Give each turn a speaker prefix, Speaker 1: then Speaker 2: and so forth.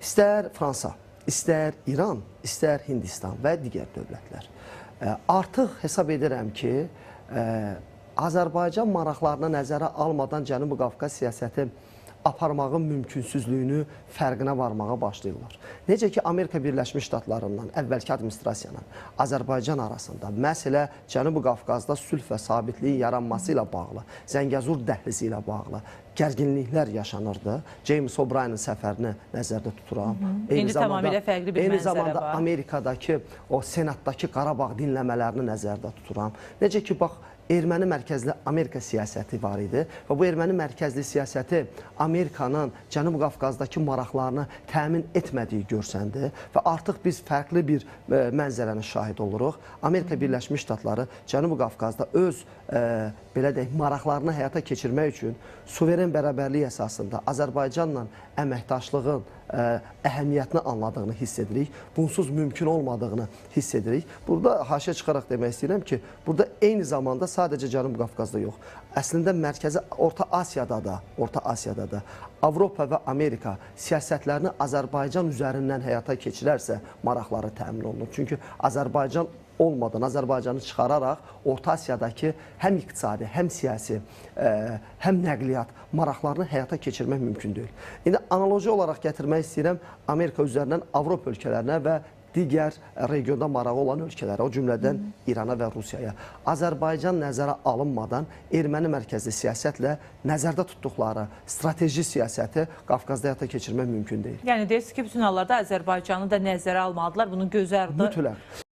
Speaker 1: İstər Fransa, istər İran, istər Hindistan və digər dövlətlər. Artıq hesab edirəm ki, Azərbaycan maraqlarını nəzərə almadan Cənubi Qafqaz siyasəti aparmağın mümkünsüzlüyünü fərqinə varmağa başlayırlar. Necə ki, Amerika Birləşmiş Ştatlarından, əvvəlki administrasiyanın Azərbaycan arasında məsələ Cənubi Qafqazda sülh və sabitliyin yaranması ilə bağlı, Zəngəzur dəhlizi ilə bağlı gərginliklər yaşanırdı. James O'Brienin səfərini nəzərdə tuturam.
Speaker 2: İndi tamamilə fərqli bir
Speaker 1: eyni
Speaker 2: mənzərə
Speaker 1: zamanda
Speaker 2: var.
Speaker 1: Amerikadakı o Senatdakı Qarabağ dinləmələrini nəzərdə tuturam. Necə ki, bax, erməni mərkəzli Amerika siyasəti var idi və bu erməni mərkəzli siyasəti Amerikanın Cənubi Qafqazdakı maraqlarını təmin etmədiyi görsəndi və artıq biz fərqli bir mənzərənin şahid oluruq. Amerika Birləşmiş Ştatları Cənubi Qafqazda öz belə deyək, maraqlarını həyata keçirmək üçün suveren bərabərlik əsasında Azərbaycanla əməkdaşlığın əhəmiyyətini anladığını hiss edirik. Bunsuz mümkün olmadığını hiss edirik. Burada haşiyə çıxaraq demək istəyirəm ki, burada eyni zamanda sadəcə Cənubi Qafqazda yox, əslində Mərkəzi Orta Asiyada da, Avropa və Amerika siyasətlərini Azərbaycan üzərindən həyata keçirərsə maraqları təmin olunur. Çünki Azərbaycan olmadan, Azərbaycanı çıxararaq Orta Asiyadakı həm iqtisadi, həm siyasi, həm nəqliyyat maraqlarını həyata keçirmək mümkün deyil. İndi analoji olaraq gətirmək istəyirəm Amerika üzərindən Avropa ölkələrinə və digər regionda marağı olan ölkələrə, o cümlədən İrana və Rusiyaya. Azərbaycan nəzərə alınmadan erməni mərkəzli siyasətlə nəzərdə tutduqları strateji siyasəti Qafqazda həyata keçirmək mümkün deyil.
Speaker 2: Yəni deyirsiniz ki, bütün hallarda Azərbaycanı da nəzərə almalıdırlar, bunun göz ardı.
Speaker 1: Mütləq.